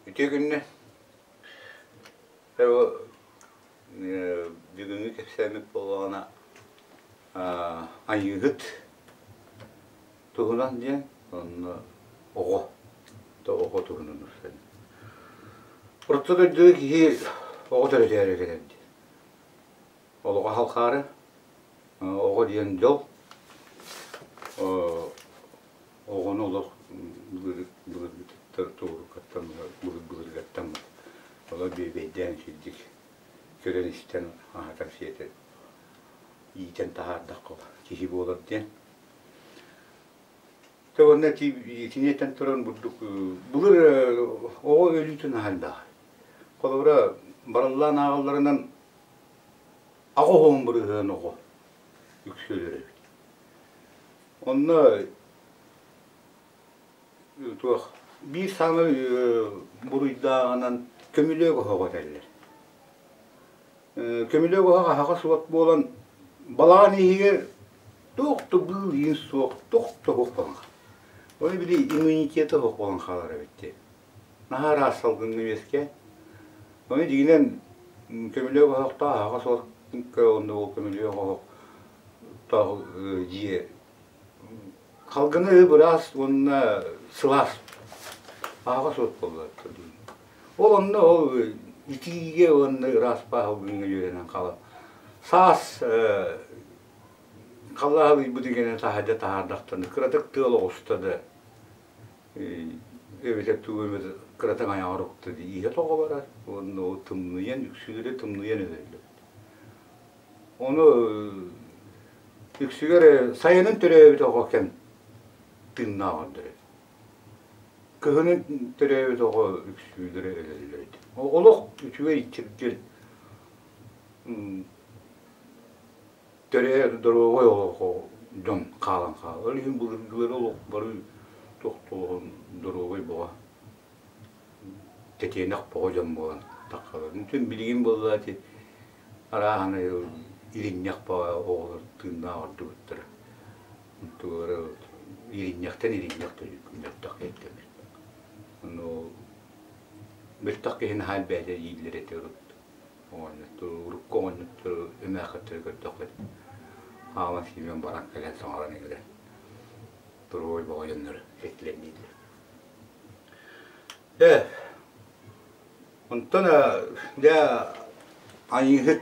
Үтүө күннэ. Бүгүҥҥү кэпсээммит буоллаҕына Айыыһыт туһунан диэн онно оҕо оҕо туһунан устан. Орто дойдуга киһи оҕо төрөтөөрү кэлэр диэн. Олоҕо халхаары, оҕо диэн дьол, оҕону олох былыргыттан туурукаттан былыр-былыргаттан олор бүөбэйдээн сирдик көрөн-истэн аһатан-сиэтэн иитэн таһаардахха киһи буолар диэн. Тэ уонна итини этэн туран бурдук былыр оҕо өлүүтүн аһа элбэҕэ. Холобура, барыллаан ааҕалларынан 80% оҕо үксү өлөр эбит. Онно туох биир саамай буруйдааҕынан көмүлүөк оһоҕо этэллэр. Көмүлүөк оһох аһаҕас уот буолан балаҕан иһигэр туох да быыл иин суох, туох да суох буолан хаалар. Ол били иммунитета суох буолан хаалар эбит дии. Наһаа ыраас салгыҥҥа үөскээн. Ону дьиҥинэн көмүлүөк оһохтоох аһаҕас уокка уонна ол көмүлүөк оһохтоох дьиэ халгыны ып-ыраас уонна сылаас аһаҕас уот буолла. Ол онно ол итиигэ уонна ыраас бааһылгыҥҥа үөрэнэн хаалан саас халлаан ыйбыт гэнэ таһырдьа таһаардахтарына кыратык тыал оҕуста да эбэтэр тугу эмэ кыратык айаҕар укта дии иһэ тоҕо барар уонна ол тымныйан үксүлэрэ тымныйан өлөллөр. Ону үксүгэр сайынын төрөөбүт оҕо кэм тыыннаах ордор. Кыһынын төрөөбүт оҕо үксүүлэрэ өлөллөр этэ. Олох үчүгэй чиргэл төрөөр доруобай олоххо дьон хаалан хаалар. Ол иһин былыргылары олох бары тохтолоһон доруобай бөҕө, тэтиэнэх бөҕө дьон буолан таххалар. Бүтүн билигин буолла ити арааһынай иринньэх бөҕө оҕолор тыыннаах ордубуттара. Тугу иринньэхтэн иринньэх мөлтөх киһиттэн Ону мөлтөх киһи наһаа элбээтэ дииллэр этэ урут. Оҕонньоттору, урукку оҕонньоттору эмээххиттэри көрдөххө хааман-сиимэн баран кэлэн саҥаран иҥэрэн туруой бөҕө дьоннор этилэр дииллэр. Ээ, онтон дьэ айыыһыт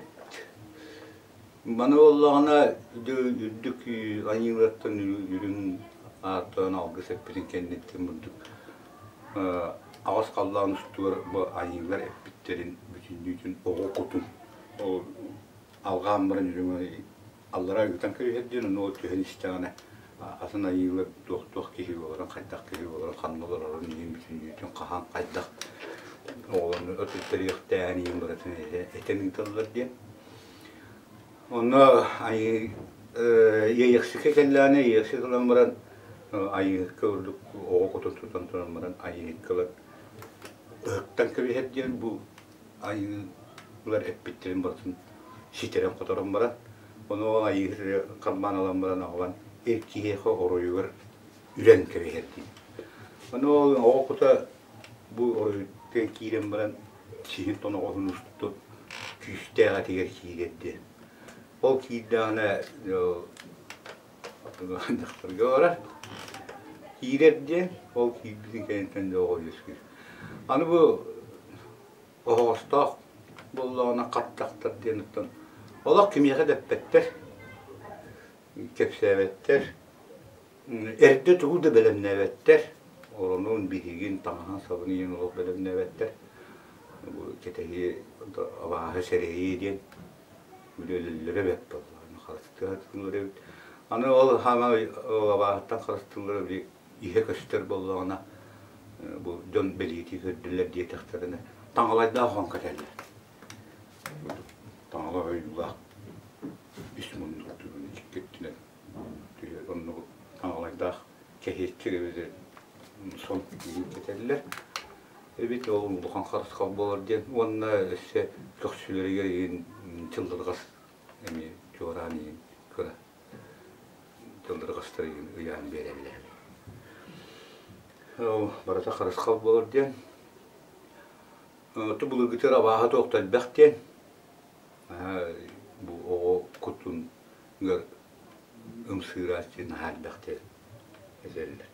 маны буоллаҕына үрдүк айыылартан үрүҥ ааттаан алгыс эппитин кэнниттэн бурдук аҕыс халлаан устугар бу айыылар эппиттэрин бүтүннүүтүн оҕо кутун ол алҕаан баран үрүҥ аллараа ыытан кэбиһэр диэн ону ол түһэн истэҕинэ атын айыылар туох-туох киһи буоларын хайдах киһи буоларын ханна олорорун иһин бүтүннүүтүн хаһан хайдах оҕолорун өтүттэриэхтээҕин иһин барытын этэн ыыталлар диэн. Онно айыы Иэйэхсиккэ кэллэҕинэ Иэйэхсик ылан баран Айыыһыкка ордук оҕо кутун тутан туран баран Айыыһыкка ылан ыһыктан кэбиһэр диэн бу айыылар эппиттэрин барытын ситэрэн-хоторон баран ону ол Айыыһыт харбаан ылан баран аҕалан эр киһиэхэ оройугар үрэн кэбиһэр диэн. Ону ол оҕо кута бу оройуттан киирэн баран сиһин тоноҕоһун устун күүстээх этигэр киирэр диэн. Ол киирдэҕинэ дьахтарга барар. Киирэр диэн, ол киирбитин кэнниттэн дьэ оҕо үөскүүр. Аны бу оһоҕостоох буоллаҕына хат дьахтар диэн оттон олох кимиэхэ да эппэттэр, кэпсээбэттэр. Эрдэ тугу да бэлэмнээбэттэр, оронун, биһигин, таҥаһын-сабын иһин олох бэлэмнээбэттэр. Бу кэтэһии, абааһы сэрэйии диэн үлэлэллэрэ бэрт буолла. Харыстыа эбит. Аны ол хаамай абааһыттан харыстыыллара били иһэ көстөр буоллаҕына бу дьон бэлиэтии көрдүлэр диэтэхтэринэ таҥалайдаах оһон кэтэллэр. Таҥала ойуулаах үс муннук түгүн икки өттүнэн Оннук таҥалайдаах кэһиэччик эбэтэр сон иһин кэтэллэр эбит ол улахан харысхал буолар диэн уонна өссө көхсүлэригэр иһин чыллырҕас эмиэ чуораан иһин кыра чыллырҕастар иһин ыйаан биэрэллэр. Ол барыта харысхал буолар диэн. Ту былыргытыгар абааһы туох да элбэх диэн бу оҕо кутугар ымсыырааччы наһаа элбэх диэн этэллэр.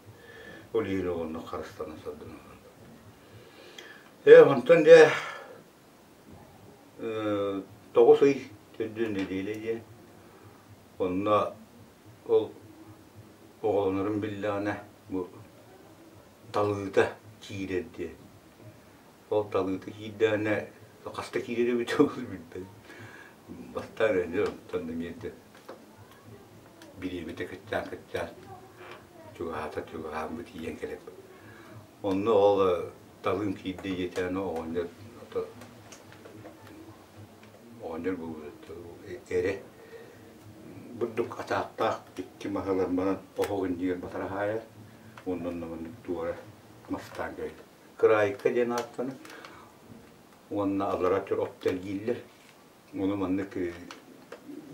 Ол иһин оҕону харыстана сордонуллар. Ээ, онтон дьэ 9 ый төрдүн нэдиэлэ диэн онно ол оҕолонорун биллэҕинэ бу талыыта киирэр диэн. Ол талыыта киирдэҕинэ хаста киирэр эбит ол билбэт. Бастаан эрэ онтон да миэрдэ бириэмэтэ кыччаан-кыччаан чугаһаата чугаһаан тиийэн кэлэр. Онно ол талыым киирдэ диэтэҕинэ оҕонньор оҕонньор эрэ бурдук атаахтаах икки маһы ылан баран оһох иннигэр батара хаайар уонна онно маннык туора мастаан кэлэр. Кыраайка диэн ааттанар уонна аллара өттүгэр от тэлгииллэр. Ону маннык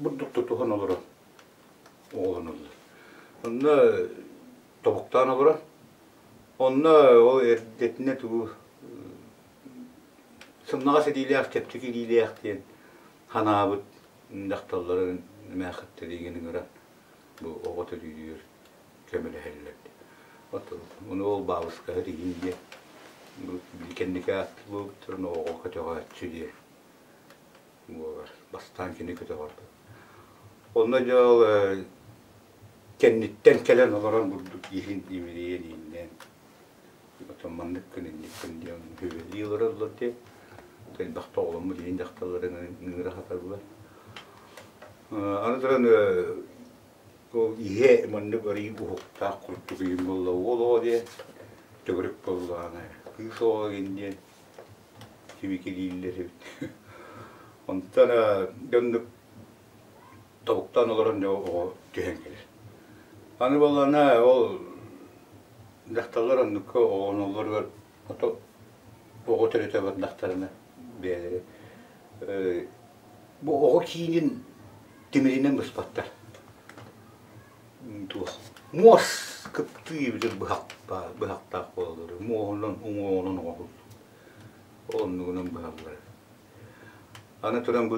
бурдук тутуһан олорон оҕолоноллор. Онно тобуктаан олорон онно ол эрдэтинэ тугу сымнаҕас илиилээх, чэпчэки илиилээх диэн ханаабыт дьахталларын эмээххиттэриигин ыҥыран бу оҕо төрүүрүгэр көмөлөһөллөр. Ону ол баабыскаһыт иһин диэн били кэнники ааттыыр оҕо көтөҕөөччү диэн буолар. Бастаан кини көтөҕөр. Онно дьэ ол кэнниттэн кэлэн олорон бурдук иһин имэрийэн иһиннээн Оттон маннык күн инник күн диэн үһүөлүү олороллор дии. Элбэхтэ оҕоломмут иһин дьахталларын ыҥыра саталлар. Аны туран ол иһэ маннык арыый уһуктаах курдук иһин буолла уол оҕо диэн төгүрүк буоллаҕына кыыс оҕо иһин диэн сибикилииллэр эбит. Онтон дьоннук тобуктаан олорон дьэ оҕо түһэн кэлэр. Аны буоллаҕына ол дьахталлар оннукка оҕоноллоругар ото оҕо төрөтө бардахтарына бэйэлэрэ бу оҕо киинин тимиринэн быспаттар. Туох муос кыптыы эбитэр быһах быһахтаах буолаллар. Муоһунан уҥуоҕунан оҥоһуллар. Оннугунан быһаллар. Аны туран бу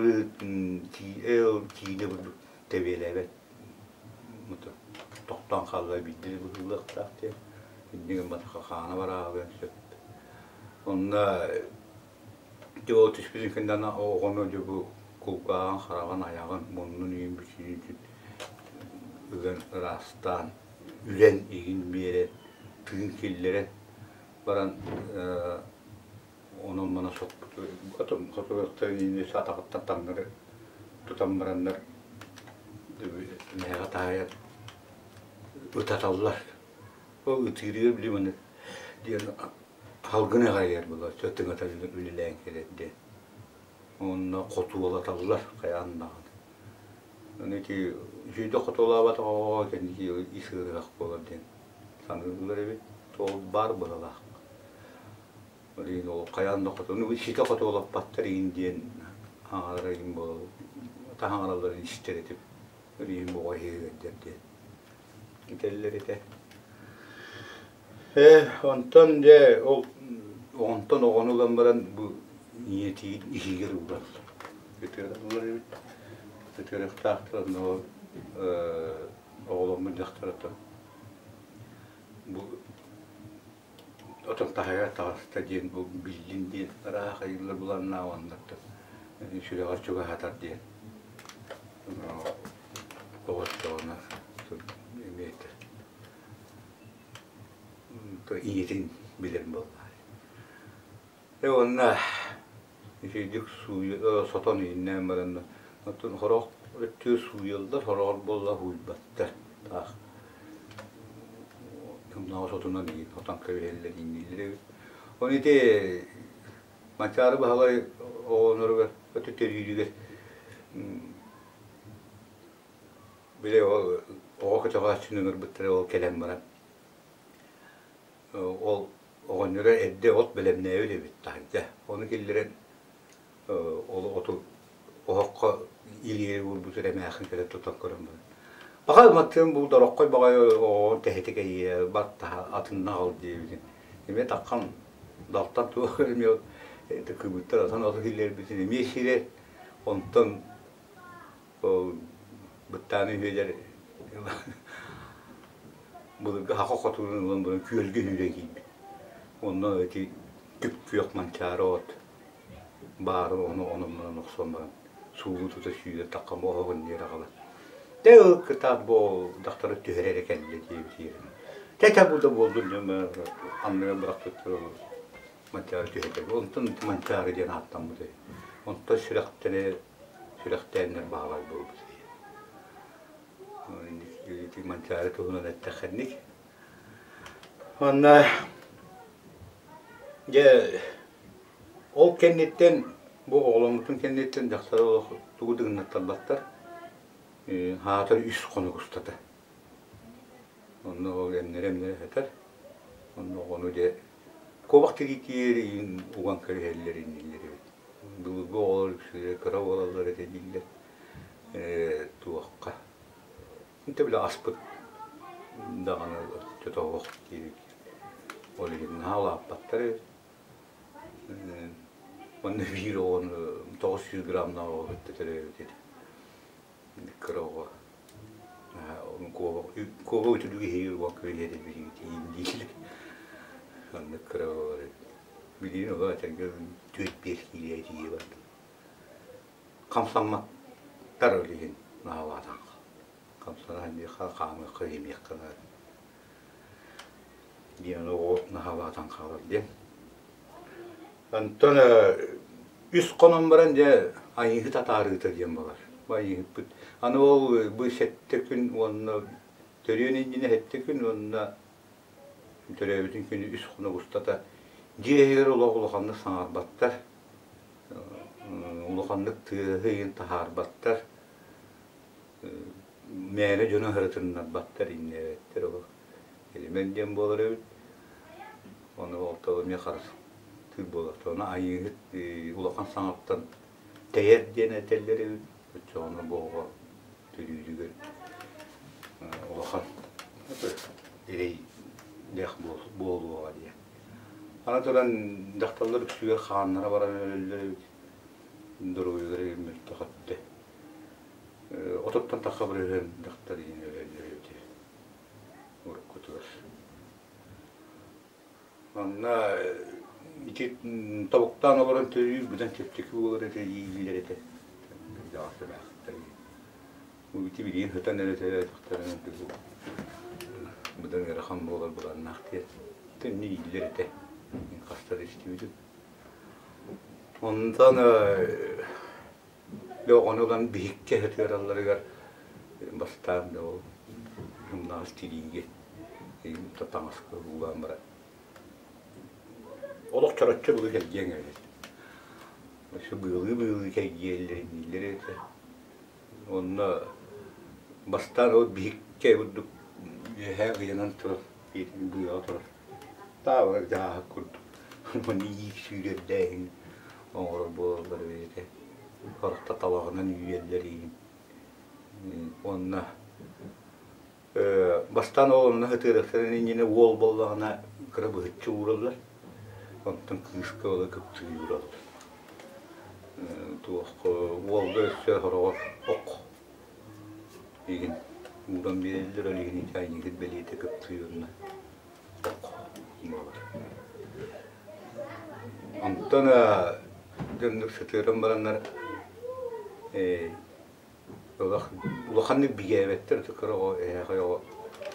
киинэ курдук тэбиэлээбэт тохтоон хаалла биирдэ быһыылыахтаах диэн инньэ гымматахха хаана барааҕыан сөп. Онно дьэ ол түспүтүн кэннэ оҕону дьэ бу кулгааҕын, хараҕын, айаҕын, муннун иһин бүтүннүүтүн ыган ыраастаан, үрэн иһин биэрэн, тыын киллэрэн баран Онон маны хотугуттан атаҕыттан таҥнары тутан бараннар мэһэҕэ таайан ытаталлар. Ол ытыырыгар били маны диэн салгын эҕэрийэр буолар, тыҥата үлэлээн кэлэр диэн. Онно хотуолаталлар хайаан даҕаны. Аны ити үчүгэйдик хотуолаабатах оҕоҕо кэнники ис ыарыһах буолар диэн саныыллар эбит. Ол баар быһыылаах. Ол ол хайаан да хоту ситэ хотуолаппаттар иһин диэн аҥалара иһин буолар таһаҥаралларын истэр этим. Иһин оҕо иһигэр диэн этэллэр этэ. Ээ, онтон дьэ ол онтон оҕону ылан баран бу ийэтигин иһигэр уураллар. Ытыараллар эбит. Ытыарыахтаахтар онно оҕоломмут дьахтар оттон бу отон таһыгар таҕыста диэн бу биллин диэн ыраах айыллар буланнаа оннуктан сүрэҕэр чугаһатар диэн оҕоччоҕуна эмиэ ийэтин билэр буолла. Э уонна үчүгэйдик сотон иһиннээн баран оттон сорох өттүгэр сууйаллар, сороҕор буолла сууйбаттар. Таах тымнаҕа сотунан иһин сотон кэбиһэллэр иҥнииллэр эбит. Оны ити Манчаары Баһылай оҕолоругар өтө төрүүрүгэр били ол оҕо көтөҕөөччүнү ыҥырбыттара ол кэлэн баран ол оҕонньоро эрдэ от бэлэмнээбит эбит таһырдьа. Ону киллэрэн ол оту оһоххо илиигэ уурбут эмээхсин кэлэн тутан көрөн баран баҕа маттыым бу дороххой баҕайы оҕоҕун тэһитэ кэйиэ баттаһа атынна аҕал диэбитин эмиэ таххан далтан туох эмиэ Кыбыттар отон оту киллэрбитин эмиэ сирэр. Онтон ол быттааны үһүөлэр былыргы хаха хотуурун ылан баран күөлгэ сүүрэн киирбит. Онно ити күп-күөх манчаары от баарын ону онон охсон баран суулуу тута сүүрэ таххан оһоҕун диэри аҕалан. Тэ ыл кытаат бу дьахтары түһэрэ эрэ кэллэ диэбит Тэ бу да буолдун диэн анныгар бырахпыттар Манчаары түһэрэ. Онтон Манчаары диэн ааттаммыт. Онтон сүрэхтэрэ сүрэхтээннэр баалар буолбут. Ити Манчаары туһунан эттэххинник. Онно дьэ ол кэнниттэн бу оҕоломмутун кэнниттэн дьахтар олох тугу да гыннаттарбаттар. Аатар үс хонук устата. Онно ол эмнэрэ-эмнэрэ сытар. Онно оҕону дьэ куобах тириитигэр иин уган кэбиһэллэр инниллэр эбит. Былыргы оҕолор үксүлэрэ кыра буолаллар этэ дииллэр. Туохха Интэ бile аспыт даҕаны оччотооҕу диэбит. Ол иһин наһаа улааппаттар эбит. Уонна биир оҕону 900 граммнаах оҕо кытта төрөөбүт этэ. Кыра оҕо. Куоба үтүлүк иһигэр уон күөлүһэ билигин дииллэр. Оннук кыра оҕолор эбит. Билигин оҕо этэргэ түөрт-биэс киилэ тиийэ бардым. Хамсамматтар ол иһин наһаалаатах. Хамсанан диэххэ, хаамыахха, иэмиэххэ наада. Диэн оҕо наһаалаатан хаалар диэн. Онтон үс хонон баран дьэ айыыһыт атаарыыта диэн буолар. Бу айыыһыппыт. Аны ол бу сэттэ күн уонна төрүөн иннинэ сэттэ күн уонна төрөөбүтүн күнү үс хонук устата дьиэ иһигэр олох улаханнык саҥарбаттар, улаханнык тыаһы иһин таһаарбаттар, мээнэ дьону аһарытыннарбаттар, иннээбэттэр олох. Элимэн диэн буолар эбит. Ону ол эмиэ харыстыыр буолар. Ону айыыһыт улахан саҥаттан тэйэр диэн этэллэр эбит. Оччоҕуна бу оҕо төрүүрүгэр улахан эрэйдээх буолуоҕа диэн. Аны туран дьахталлар үксүгэр хааннара баран өлөллөр эбит. Доруобуйалара мөлтөх өттө. Отуттан тахса бырыһыан дьахтар иһин өлөллөр эбит уруккутугар. Онно ити тобуктаан олорон төрүүр быдан чэпчэки буолар этэ ииллэр этэ. Дьаҕастаахтар. Ити билигин сытан эрэ төрөөтөхтөрүнэ быдан ыарахан буолар былааннаах диэн. Төннү ииллэр этэ. Хаста да истибитим. Онтон Дьэ оҕону ылан биһиккэ сытыаралларыгар бастаан да ол сымнаҕас тириигэ таҥаска уулаан баран олох чороччу былы кэлгиэҥ эбит. Өссө быылыы-быылыы кэлгиэллэр дииллэр этэ. Онно бастаан ол биһиккэ курдук үөһээ ыйанан турар, быаҕа турар. Таабыра дьааһык курдук. Уонна иик сүүрэрдээһин оҥорор буолаллар эбит этэ. Сорохто талаҕынан үүрэллэр иһин. Уонна бастаан ол онно сытыарыахтарын иннинэ уол буоллаҕына кыра быһыччы уураллар. Онтон кыыска ыла кыптыы уураллар. Туох уолга өссө сороҕор ох иһин ууран биэрэллэр, ол иһин чайнигыт бэлиэтэ кыптыы уонна ох буолар. Онтон дьоннук сытыаран бараннар улаханнык бигээбэттэр, кыра оҕо, эһээхэй оҕо,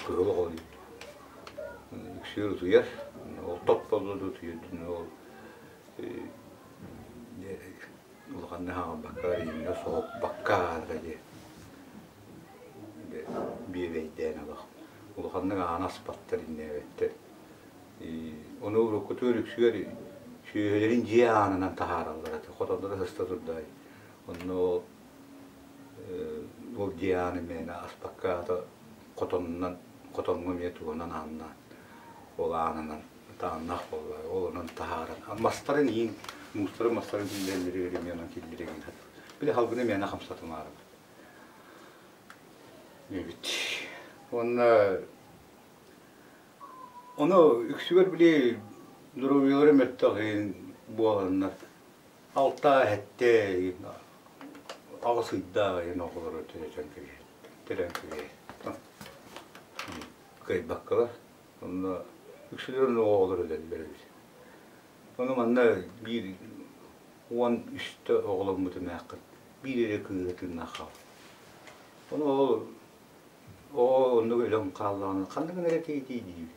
кыһыл оҕо үксүөр утуйар, ол топполло да утуйар, ол улаханнык хаалбакка, иҥҥэ соһуппакка диye биэбэйдээн олох улаханнык ааны аспаттар, иннээбэттэр. Ону уруккутугар үксүгэр сүөһүлэрин дьиэ аанынан таһаараллар этэ, хотонноро сыста турдаай. Онно ол ол дьиэ ааны мээнэ аспакка аата хотонунан хотоҥҥо эмиэ тугунан ааннаан ол аанынан тааннаах буолла ол онон таһааран мастарын иин муустарын мастарын киллэрэллэригэр эмиэ онон киллэрэн били халгыны мээнэ хамсатымаарыбыт эбит уонна Ону үксүгэр били доруобуйалара мөлтөх иһин буоланнар. Алта сэттэ аҕыс ыйдаах иһин оҕолору төрөтөн төрөөн кэбиһэр. Кыайбаккалар. Онно үксүлэрин оҕолор өлөллөр эбит. Ону манна биир 13-тэ оҕоломмут эмээххин биир эрэ кыыһы тыыннаах хаалбыт. Ону ол оҕо оннук өлөн хааллаҕына ханна гынар этэй диибин.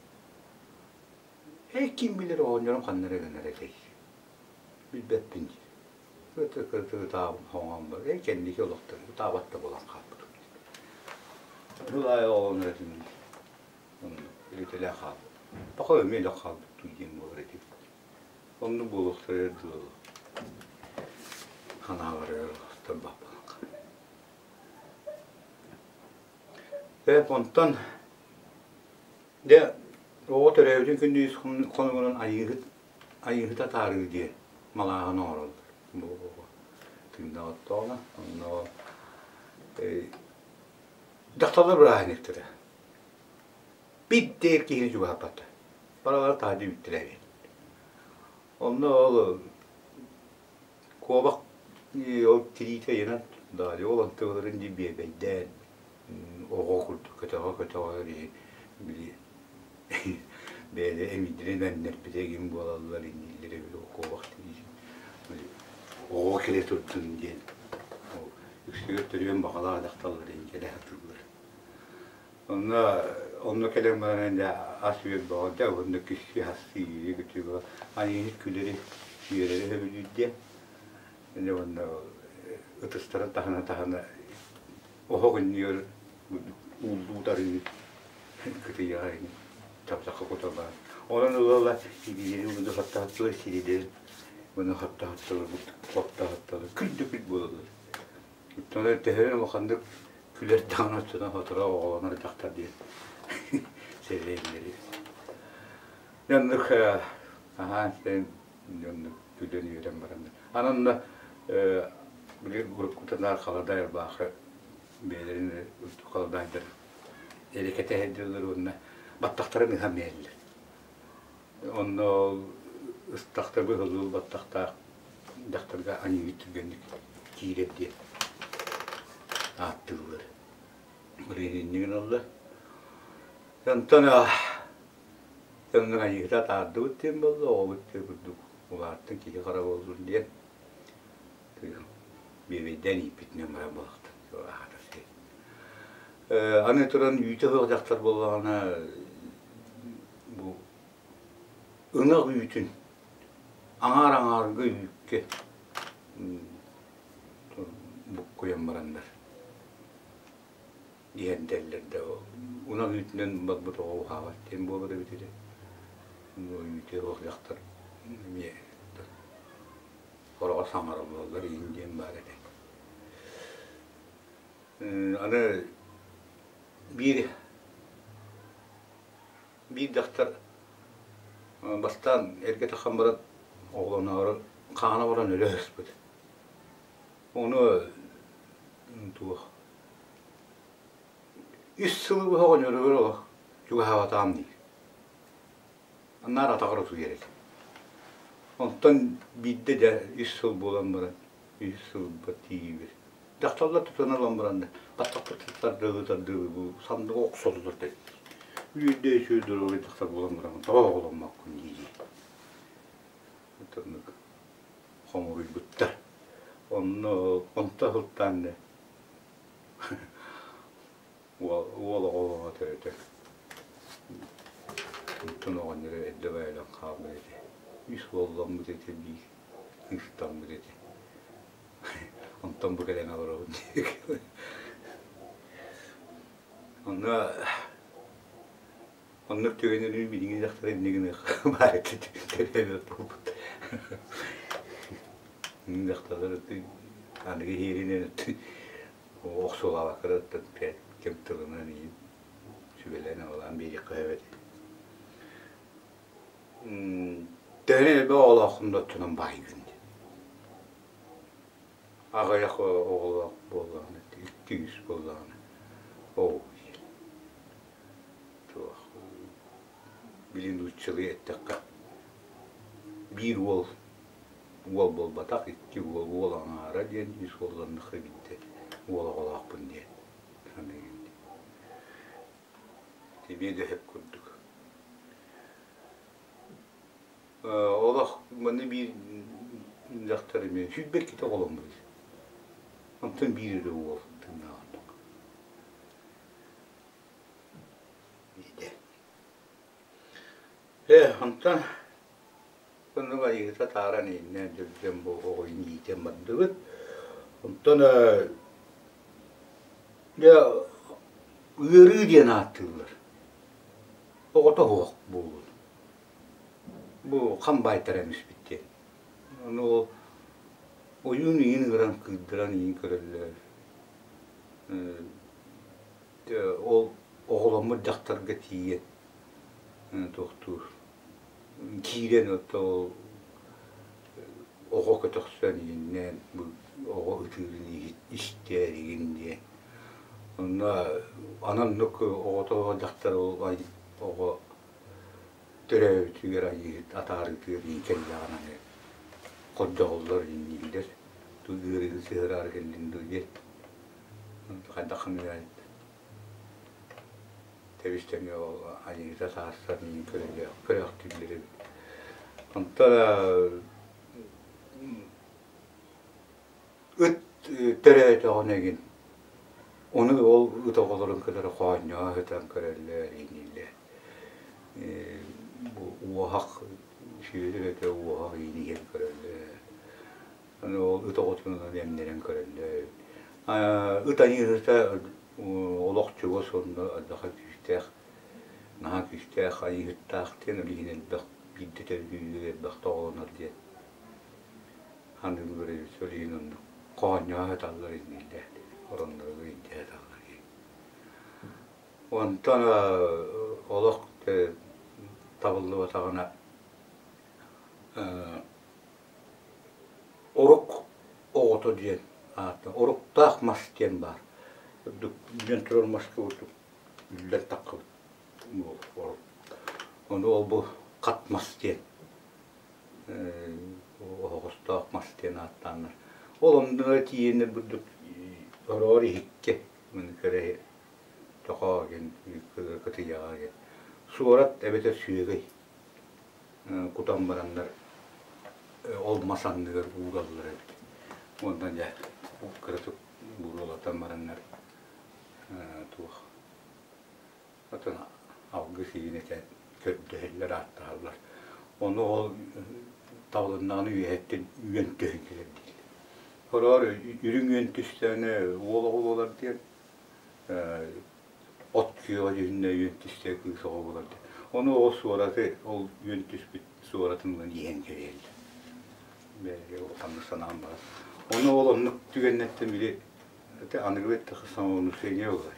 Ээ ким билэр оҕонньорум ханна эрэ гынар этэй. Билбэппин диир. Кырдьык ытаабын хоҥоон бар. Ээ кэнники олохтон ытаабат да буолан хаалбытым. Тыл аайы оҕолонор этим оннук илитэлээх хаалбыт. Пока эмиэ өлөх хаалбыт дуу диэн буолар этим. Оннук буолуохтарыгар дылы ханааларыгар баппалан Ээ онтон дьэ оҕо төрөөбүтүн күндү хонугунан айыыһыт айыыһыт атаарыы диэн малааһын оҥороллор. Бу оҕо тыыннаах оттооҕуна онно дьахталлар бырааһынньыктара. Биирдэ эр киһини чугаһаппаттар. Баралара таһырдьа үүттэрэ эбит. Онно ол куобах ол тириитэ ыйанан даҕаны ол онтуларын дии биэбэйдээн оҕо курдук көтөҕө-көтөҕө били бэйэлэрэ эмиийдэрин эмнэрбитэ игин буолаллар иннииллэрэ били куобах тириитин оҕо кэлэ турдун диэн үксүгэр төрүөн баҕалаах дьахталлар иһин кэлэ сатыыллар. Онно онно кэлэн баран дьэ ас-үөл бөҕө дьэ уонна күсси хассы үөрэ-көтө айыыһыт күлэри үөрэри сөбүлүүр диэн дьэ уонна ытыстарын таһына таһына оһох иннигэр ууллуу тарыы кытыйаҕа чапчахха куталаан онон ыла-ыла илиилэри уонна хаттаһаттылар сирилэрин уонна хаттаһаттылар хоттаһаттылар күл да күл буолаллар Оттон төһө улаханнык күлэр даҕаны оччонон сотору оҕолонор дьахтар диэн сэрэйэллэр. Оннук аһаан сиэн оннук күлэн үөрэн бараннар. Аны онно били уруккутунаар халадаай ырбаахы бэйэлэрин халадаайдар эрэкэтэ сылдьаллар уонна баттахтарын ыһан биэрэллэр. Онно ол ыстахта быһыллыбыт баттахтаах дьахтарга аньыыһыт түргэнник киирэр диэн ааттыыллар. Итинник гыналлар. Онтон оннук аньыыһыта атаардыбыт диэн буолла, оҕобут диэн курдук улааттын киһи хара буоллун диэн биэбэйдээн ииппитинэн баран буолахтан аһатар сиэн. Аны туран үүтэ суох дьахтар буоллаҕына бу ынах үүтүн аҥаар аҥаарга үүккэ буккуйан бараннар иһэрдэллэр да ынах үүтүнэн барбыт оҕо уһаабат диэн буолар эбит этэ. Үүтэ суох дьахтар эмиэ хороҕо саҥараллар иһин диэн баар этэ. Аны биир биир дьахтар бастаан эргэ таххан баран оҕолоноору хаана баран өлө сыспыт. Ону туох үс сылы быһа оҕонньоругар олох чугаһаабатаҕым диир. Наар атаҕар утуйар этэ. Онтон биирдэ дьэ үс сыл буолан баран үс сылба тиийбит. Дьахталлар тутан ылан баран баттахпыт тардыылыы тардыылыы бу сандыга охсоллор да үөрдэ үчүгэй доруобай дьахтар буолан баран тоҕо оҕоломмоккун дии дии хомуруйбуттар. Онно онто сылтаан да уол оҕо төрөтөр. Онтон оҕонньоро эрдэ байылан хаалбыт этэ. Үс уолламмыт этэ биир кыыстаммыт этэ. Онтон бу кэлэн олоробун диэки. Онно оннук түгэнин билиҥҥи дьахтар инньэ гыныахха баар этэ төрөөбөт буолбут. Дьахталлар аныгы иһиэринэн охсуолаабакка да кэм тылынан иһин сүбэлээн-абалаан биэриэххэ сөп этэ. Төһөнөн элбэх оҕолооххун да оччонон баайгын диэн. Аҕыйах оҕолоох буоллаҕына, икки-үс буоллаҕына, оо туох били нууччалыы эттэххэ биир уол Уол буолбатах, икки уол, уол аҥаара диэн үс уолланнахха биирдэ уол оҕолоохпун диэн саныыгын дии. Тибиэ да сөп курдук. Олох манна биир дьахтар эмиэ 22 оҕоломмут. Онтон биир эрэ уол тыыннаах ордук. Биирдэ. Ээ, онтон оннук айыыта тааран ииннээн дьүрдьэн бу оҕойун иитэн бардыбыт. Онтон дьэ ыарыы диэн ааттыыллар. Оҕото суох буолун. Бу хам баайтаран испит диэн. Ону ол ойуун иин ыҥыран кыырдыран иин көрөллөр. Ол оҕоломмут дьахтарга тиийэн туохтуур киирэн ол оҕо көтөхсөн ииннээн оҕо ытыырын истээригин диэн. Онно ананнык оҕото дьахтар ол оҕо төрөөбүтүгэр айыыһыт атаарыытыгар иин кэллэҕинэ аны хордоҕоллор ииннииллэр туу ыарыыны сыһыараары кэллин дуу диэн хайдах гыныай тэбис-тэҥҥэ ол айыыта саастан иин көрөөхтүүллэр эбит. Онтон ыт төрөөтөҕүнэ игин ону ол ыт оҕолорун кытары хоонньоһо сытан көрөллөр иҥнииллэр. Бу уоһах сүөдэр этэ уоһах ииниһэн көрөллөр. Аны ол ыт оҕотунан эмнэрэн көрөллөр. Ыт айыыһыта олох чугас уонна элбэх күүстээх, наһаа күүстээх айыыһыттаах диэн ол иһин элбэх биирдэ төрүүр элбэх тоҕолонор диэн Аныгы режиссер иһин оннук хоонньоһо сыталлар иннилэр, оронноругар илдьэ сыталлар Онтон олох табыллыбатаҕына орук оҕото диэн ааттаах, оруктаах мас диэн баар. Үрдүк үүнэн турар маска курдук үллэн таххыбыт орук. Ону ол бу хат мас диэн оһоҕостоох мас диэн ааттааннар. Ол онно тиийэннэр бурдук ороор иһиккэ маны көрө тохоо диэн кытыйаҕа диэн суорат эбэтэр сүөгэй кутан бараннар ол мас анныгар уураллар эбит. Онтон дьэ кыратык буруолатан бараннар туох Атын алгыс иһин этэн көрдөһөллөр, ааттаһаллар. Ону ол табылыннаҕына үөһэттэн үөн түһэн кэлэр дииллэр. Хороҕор үрүҥ үөн түстэҕинэ уол оҕо буолар диэн, от күөҕэ дьүһүннэ үөн түстэ кыыс оҕо буолар диэн. Ону ол суораты, ол үөн түспүт суоратын ылан иһэн кэбиһэллэр. Бэйэ улаханнык санаам баар. Ону ол оннук түгэннэртэн били аныгы эттэххэ самовнушение буолар.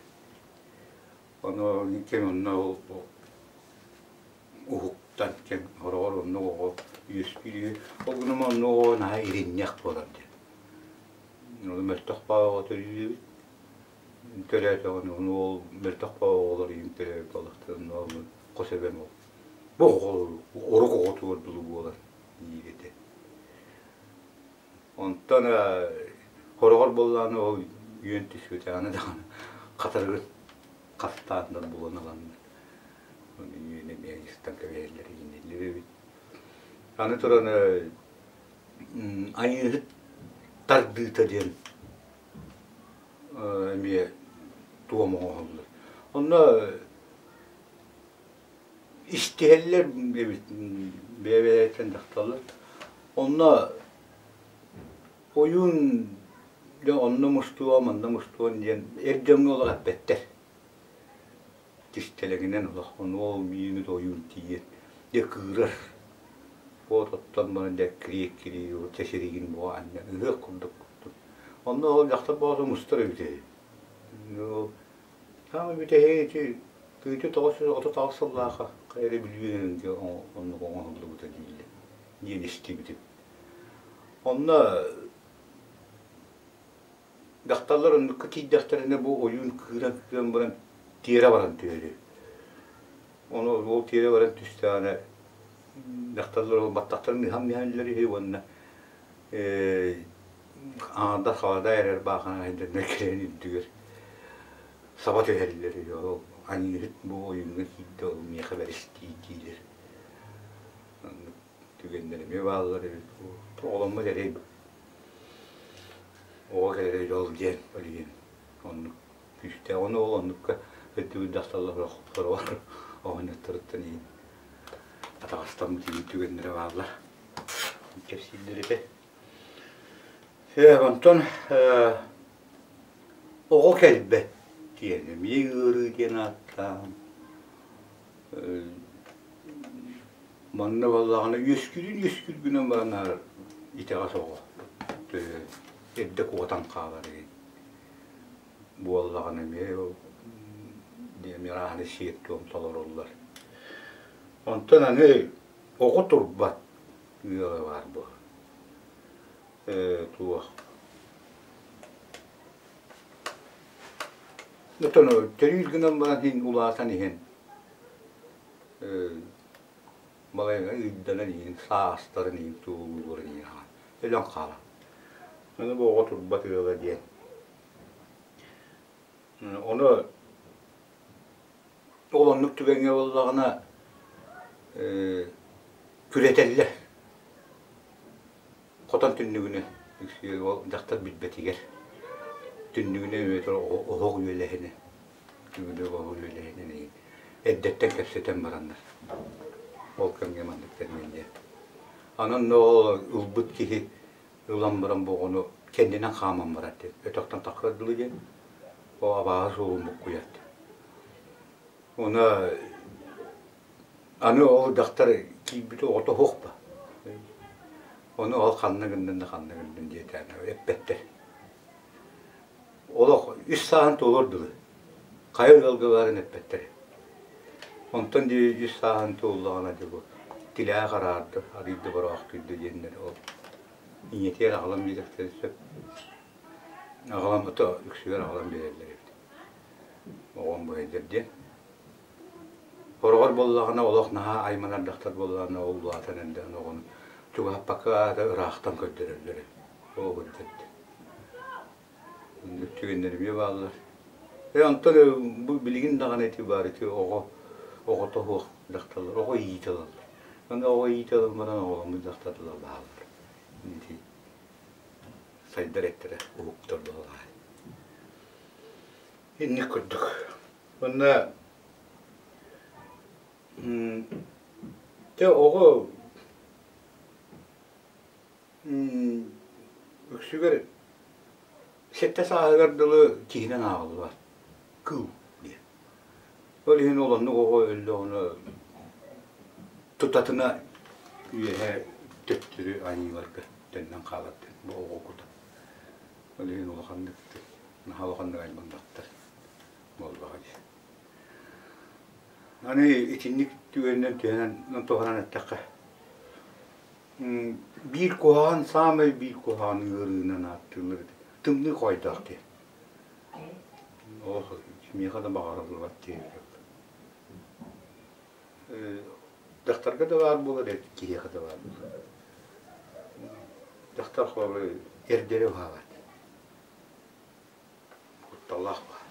Ону кэм онно ол уһуктан кэм хороҕор оннук оҕо үөскүүр үһү. Ол гынан оннук оҕо наһаа иринньэх буолар диэн. Ону мөлтөх баҕа оҕо төрүүр эбит. Төрөөтөҕүнэ ону ол мөлтөх баҕа оҕолор ийэм төрөөбүт буоллахтарына ол хос эбэм ол бу оҕо орук оҕотугар дылы буолар диир этэ. Онтон хороҕор буоллаҕына ол үөн түспүтэҕинэ даҕаны хатырыгын хастааннар булан ыланнар ону үөн эмиэ истэн кэбиһэллэр ииниллэр эбит. Аны туран айыыһыт тардыыта диэн эмиэ туом оҥоһуллар. Онно истиһэллэр эбит бэйэ-бэйэлэриттэн дьахталлар. Онно ойуун дьэ онно мустуом, онно мустуом диэн эр дьоҥҥо олох эппэттэр. Кистэлэҥинэн олох ону ол миинит ойуун тиийэн дьэ кыырар. Вот оттон баран дьэ кириэк-кириэ чэчиригин буо анньан ыһыах курдук. Онно ол дьахтар бөҕөтө мустар эбит үһү. Ол Саамай бүтэһигэ ити тыынча 938 сыллаахха хайа эрэ Бүлүү оннук оҥоһуллубута дииллэр диэн истибитим. Онно дьахталлар оннукка тиийдэхтэринэ бу ойуун кыыран кыыран баран тиэрэ баран түһэрэ. Ону ол тиэрэ баран түстэҕинэ дьахталлар ол баттахтарын ыһан иһэллэр үһү уонна Аҥардас халадаай эрэр баахана сылдьаннар кэлэн үрдүгэр саба түһэллэр үһү. Ол аньыыһыт бу ойууҥҥа киирдэ, ол миэхэ бэристии диилэр. Оннук түгэннэр эмиэ бааллар эбит. Оҕоломмут эрэй оҕо кэлэрэ дьол диэн ол иһин оннук күүстээх. Ону ол оннукка өттүгүн дьахталлар сороҕор оҕонньотторуттан иһин атаҕастаммыт иһин түгэннэрэ бааллар. Кэпсииллэр этэ. Онтон оҕо кэлбэт диэн эмиэ ыарыы диэн ааттаан манна буоллаҕына үөскүүрүн үөскүүр гынан баран итэҕэс оҕо эрдэ куотан хаалар игин буоллаҕына эмиэ эмиэ арааһынай сиэр-туом толоруллар. Онтон аны оҕо турбат ыала баар буолар. Туох Оттон төрүүр гынан баран иһин улаатан иһэн балайга ыйданан иһин саастарын иһин туолууларын иһин аҕа өлөн хаалар. Аны бу оҕо турбат ыала диэн. Ону ол оннук түгэҥҥэ буоллаҕына күрэтэллэр. Хотон түннүгүнэн үксүгэр дьахтар билбэтигэр түннүгүнэн үөтэр оһох үөлэһинэ түннүгүнэн оһох үөлэһинэн эрдэттэн кэпсэтэн бараннар ол кэмҥэ маннык тэринэн диэн. Анан ол ылбыт киһи ылан баран бу оҕону кэннинэн хааман барар диэн өтөхтөн тахсар дылы диэн ол абааһы суолун буккуйар диэн. Ону аны ол дьахтар киирбит оҕото суох ба. Ону ол ханна гыннын да ханна гыннын диэтээн эппэттэр. Олох үс сааһын туолуор дылы. Хайа ыалга баарын эппэттэр. Онтон дии үс сааһын туоллаҕына дии бу тилээх араарда, арыйда бороохтуйда диэннэр ол ийэтигэр аҕалан биэриэхтэрин сөп. Аҕалан ото үксүгэр аҕалан биэрэллэр эбит. Оҕом быһайдар диэн. Хороҕор буоллаҕына олох наһаа айманар дьахтар буоллаҕына ол улаатан эрдэҕинэ оҕону чугаһаппакка аата ыраахтан көрдөрөллөр эбит. Ол курдук. Оннук түгэннэр эмиэ бааллар. Э онтон бу билигин даҕаны ити баар ити оҕо оҕото суох дьахталлар оҕо иитэ ылаллар. Аны оҕо иитэ ылан баран оҕоломмут дьахталлар бааллар. Ити сайдар эттэрэ уһуктар буоллаҕа. Инник курдук. Уонна дьэ оҕо үксүгэр сэттэ сааһыгар дылы киһинэн ааҕыллыбат кыыл диэн. Ол иһин ол оннук оҕо өллөҕүнэ тутатына үөһэ төттөрү аньыыларга төннөн хаалар диэн бу оҕо кута. Ол иһин улаханнык наһаа улаханнык айманнахтар буоллаҕа дии. Аны итинник түгэнинэн түһэнэн туһанан эттэххэ, биир куһаҕан, саамай биир куһаҕан ыарыынан ааттыыллар этэ. Тымныы хоойдоох диэн. Олох кимиэхэ да баҕарыллыбат диэбит. Дьахтарга да баар буолар, киһиэхэ да баар буолар. Дьахтар холобур эрдэрэ уһаабат. Кутталлаах баар.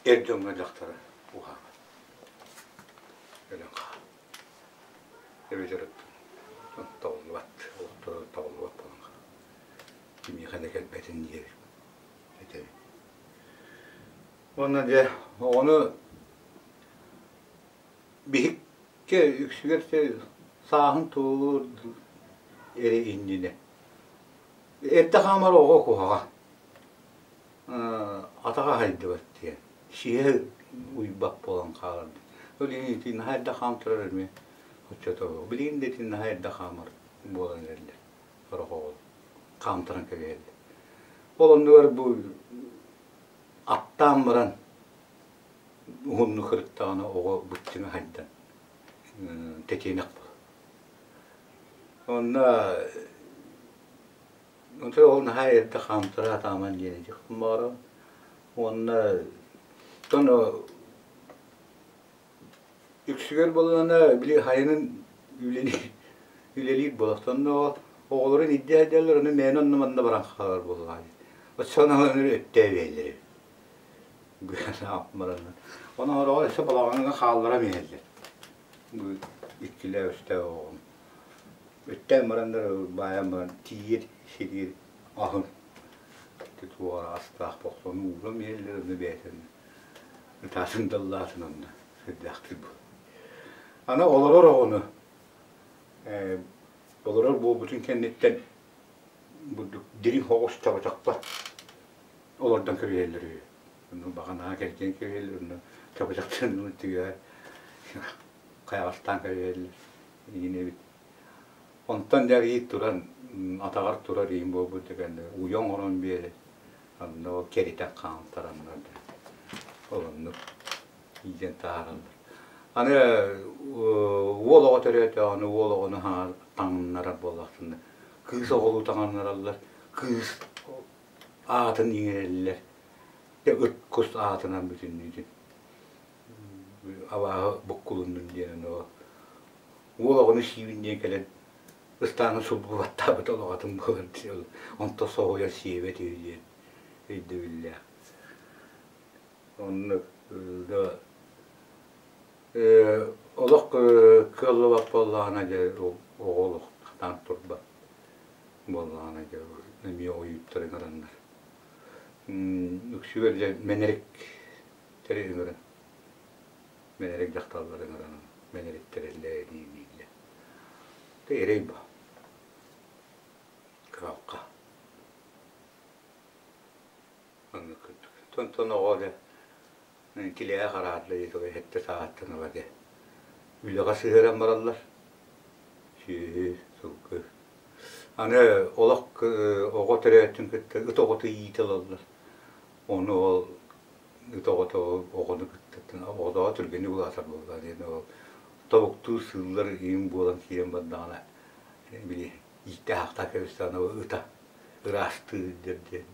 Эр дьоҥҥо дьахтара уһаабат. Өлөн хаал. Эбэтэр табыллыбат, олохторо табыллыбат буолан хаал. Кимиэхэ да кэлбэтин диэбит этэбин. Уонна дьэ оҕону биһиккэ үксүгэр сааһын туолуор эрэ иннинэ Эрдэ хаамар оҕо куһаҕан, атаҕа аһайдыбат диэн, сиһэ уйбат буолан хаалар. Ол иһин ити наһаа эрдэ хаамтарар эмиэ оччотооҕу. Билигин да ити наһаа эрдэ хаамар буолан эрэллэр сорох оҕолор хаамтаран кэбиһэллэр. Ол оннугар бу аттаан баран уһуннук сырыттаҕына оҕо быччыҥа хайдан тэтиэнэх буолар. Онно онтон ол наһаа эрдэ хаамтара сатааман диэн этиэхпин баҕарабын. Уонна оттон үксүгэр буоллаҕына били хайанын үлэни Үлэлиир буолахтан оҕолорун илдьэ сылдьаллар, ону мээнэ онно-манна баран хаалар буоллаҕа дии. Оччоҕуна өттөөбүйэллэр эбит. Бараннар. Ону ороҕор өссө балаҕаҥҥа хаалларан иһэллэр. Бу иккилээх үстээх оҕом. Өттөөн бараннар баайан баран тиийэр сиригэр аһын туора астаах бохсону ууран иһэллэр онно бэйэтин ытаатын даллаатын онно сырдаахтык бу. Аны олорор оҕону олорор буолбутун кэнниттэн бурдук дириҥ соҕус чабычахтар олордон кэбиһэллэр үһү. Онно баҕанаҕа кэргэн кэбиһэллэр, онно чабычахтарын түгэҕэр хайаҕастаан кэбиһэллэр. Игин эбит. Онтон дьэ туран атаҕар турар иин буолбут кэннэ уйа оҥорон биэрэр. Онно ол кэритэн хаамтараннар да ол оннук иитэн таһаараллар. Аны уол оҕо төрөөтөҕүнэ уол оҕону таҥыннарар буоллахтарына кыыс оҕолуу таҥыннараллар, кыыс аатын иҥэрэллэр. Дьэ ыт кус аатынан бүтүннүүтүн абааһы буккулуннун диэн уол оҕону сиибин диэн кэлэн ыстааны сулбу баттаабыт олох атын буолар онто соһуйар сиэбэт үһү диэн өйдөбүллээх. Оннук да олох кыаллыбат буоллаҕына дьэ оҕо олох хатаан турбат буоллаҕына дьэ эмиэ ойууттар ыҥыраннар. Үксүгэр дьэ мэнэриктэри ыҥыран мэнэрик дьахталлары ыҥыран мэнэриттэрэллэр дииллэр. Эрэй бу. Кыһалҕа. Оннук курдук. Онтон оҕо дьэ тилэҕэ хараарда диэки сэттэ сааһыттан ыла дьэ үлэҕэ сыһыаран бараллар. Сүөһү, сылгы. Аны олох оҕо төрөөтүн кытта ыт оҕото иитэ ылаллар. Ону ол ыт оҕото оҕону кытта оҕотоҕо түргэнник улаатар буолла диэн ол тобуктуу сыыллар иин буолан киирэн бардаҕына били ииттээх-аахтаах кэбистэҕинэ ол ыта ыраастыыр диэн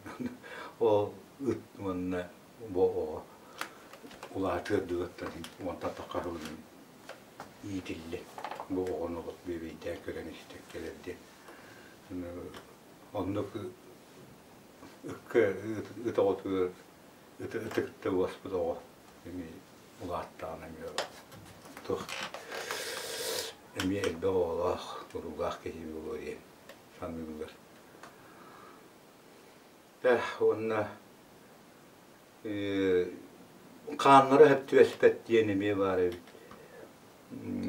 ол ыт уонна бу оҕо улаатыар дылыттан уонтан тахха сылынан иитиллэн бу оҕону олох бүөбэйдээн көрөн истэн кэлэр диэн оннук ыкка ыт оҕотугар ыты кытта уоспут оҕо эмиэ улааттаҕына эмиэ туох эмиэ элбэх оҕолоох уруулаах киһи буолуо диэн саныыллар. Уонна хааннара сөп түбэспэт диэн эмиэ баар эбит.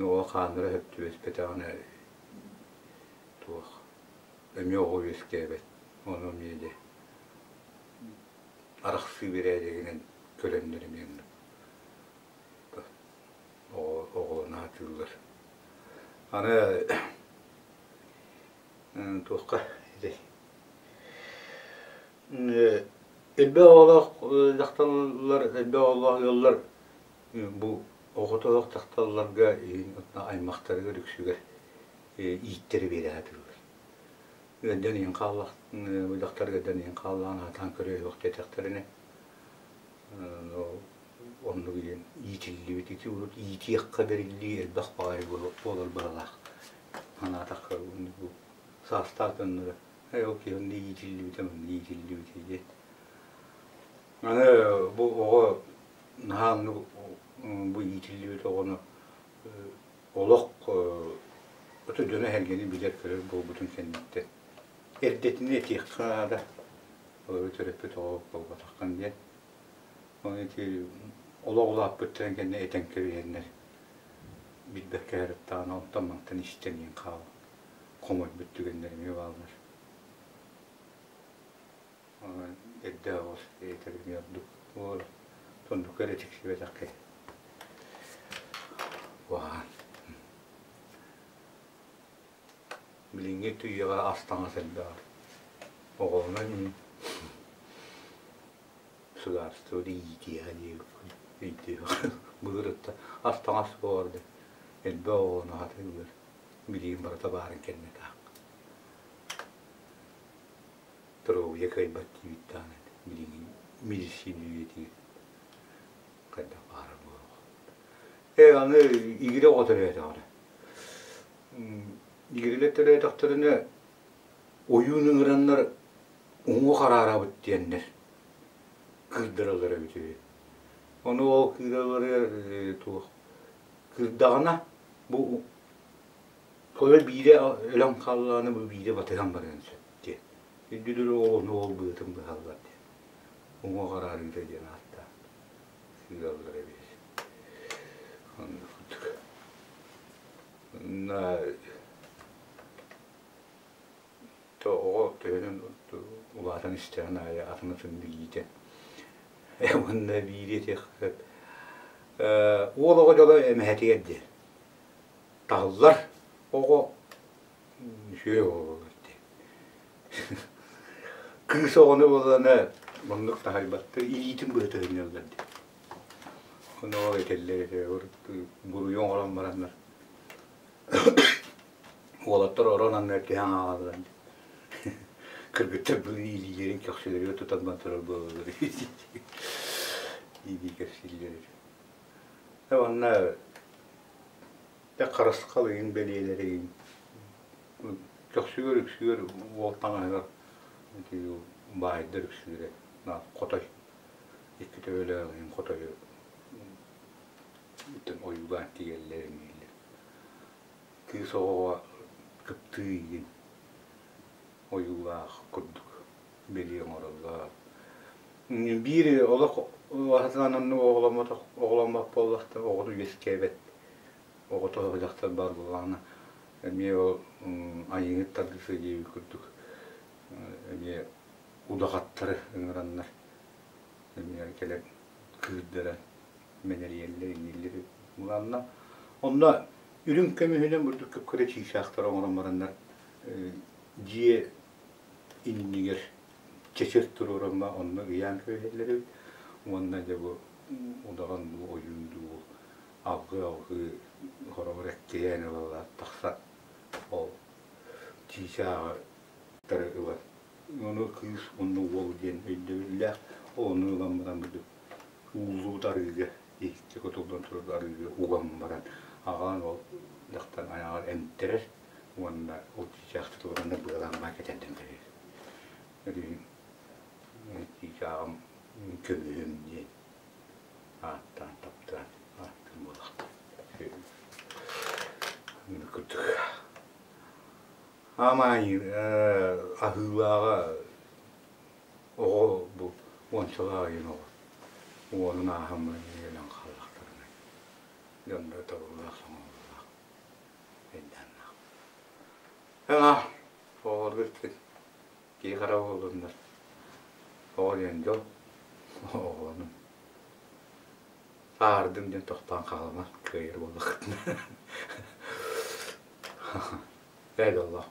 Оҕо хааннара сөп түбэспэтэҕинэ туох эмиэ оҕо үөскээбэт. Ону эмиэ дьэ арахсыы бэрээдэгинэн көрөннөр эмиэ оннук оҕолоно сатыыллар. Аны туохха ити элбэх оҕолоох дьахталлар, элбэх оҕолоох ыаллар бу оҕотоох дьахталларга аймахтарыгар үксүгэр ииттэри биэрэ сатыыллар. Ыалдьан иһин хааллах бу дьахтар ыалдьан иһин хааллаҕын сатаан көрүө диэтэхтэринэ оннук диэн иитиллибит ити урут иитиэххэ бэриллии элбэх баҕайы буолар быһалаах санаатахха бу саастаах дьонноро ээ ол киһи онно иитиллибитэ манна иитиллибитэ диэн аны бу оҕо наһаа оннук бу иитиллибит оҕону олох ото дьоно-сэргэни билэр-көрөр буолбутун кэнниттэн эрдэтинэ этиэххэ наада олору төрөппүт оҕо буолбатаххын диэн Оны ити олох улааппыттарын кэннэ этэн кэбиһэннэр билбэккэ сырыттаҕына онтон-мантан истэн иһэн хаалан хомойбут түгэннэр эмиэ бааллар. Эрдэ оҕус этэр эмиэ ордук буолар. Соннукка эрэ тиксибэтэх киһи. Куһаҕан. Билиҥҥи үйэҕэ ас-таҥас элбэҕэр. Оҕолонон судаарыстыба да иитиэҕэ диэбиккин өйдүөҕэ. Былыр ас-таҥас буолар да элбэх оҕону аһатыыллар. Билигин барыта баарын кэннэ таах. Доруобуйа кыайбат диибит даҕаны билигин медицина үйэтигэр хайдах баара буолуо. Ээ аны игирэ оҕо төрөөтөҕүнэ. Игирэлэр төрөөтөхтөрүнэ ойуун ыҥыраннар уҥуох араарабыт диэннэр кыырдараллар эбит үһү. Ону ол кыыралларыгар туох кыырдаҕына бу Коля биирэ өлөн хааллаҕына бу биирэ батыһан барыан сөп диэн. Үрдүлэр оҕону ол быатын быһаллар диэн. Уҥуох араарыыта диэн ааттаан сыыраллар эбит. Оннук курдук. Онно оҕо төһөнөн улаатан истэҕин аайы атын-атын билиитэ уонна биири этиэх сөп. Уол оҕо дьоло эмэһэтигэр диэн. Таһыллар оҕо үчүгэй оҕо буолар дии. Кыыс оҕону буоллаҕына оннук таһыйбаттар, илиитин быһа тыһынньаллар дии. Ону ол этэллэр этэ, буруйу оҥорон бараннар уолаттар орон анныгар түһэн хаалаллар дии. Кыргыттар бу илиилэрин көхсүлэригэр тутан турар буолаллар дии кэпсииллэр. Уонна харысхал ыйын бэлиэлэрин көхсүгэр үксүгэр уол таҥаһыгар баайдар үксүлэрэ хотой икки төбөлөөх иһин хотойу ойуулаан тигэллэр эмиэллэр кыыс оҕоҕо кыптыы игин ойуулаах курдук бэлиэ оҥороллор. Биир олох сатаан оннук оҕоломмотох оҕоломмот буоллахта оҕото үөскээбэт оҕото дьахтар баар буоллаҕына эмиэ ол айыыһыт тардыса диэбит курдук эмиэ удаҕаттары ыҥыраннар эмиэ кэлэн кыырдара мэнэрийэллэр иҥииллэр Улаанна онно үрүҥ көмүһүнэн бурдук кып-кыра чыычаахтары оҥорон бараннар дьиэ иннигэр чэчир туруорамма онно ыйаан кэбиһэллэр эбит уонна дьэ бу удаҕан дуу ойуун дуу алгыы-алгыы хороҕор эккирээн ыла тахсан ол чыычааҕы ылан ону кыыс уонна уол диэн өйдөбүллээх ону ылан баран ууллубут арыыга иһиккэ кутуллан турар арыыга уган баран аҕаан ол дьахтар айаҕар эмтэрэр уонна ол чыычаах тутулланна быалаан баа кэтэрдэн кэбиһэр. Өрүүн чыычааҕым көмүһүм диэн ааттаан таптаан ааттыыр буоллахтар. Курдук. Аамай аһыылааҕа оҕо бу уончалаах ыйын оҕо уонун ааһаммын өлөн хааллахтарына дьонно тобуллаах соҥоллоох өйдөөннөх. Aa, оҕолорго киһи хара буоллуннар. Оҕо диэн дьол, оҕолонун. Сааһырдым диэн тохтоон хаалыма, кыайар буоллаххытына. Ээ дьоллоох.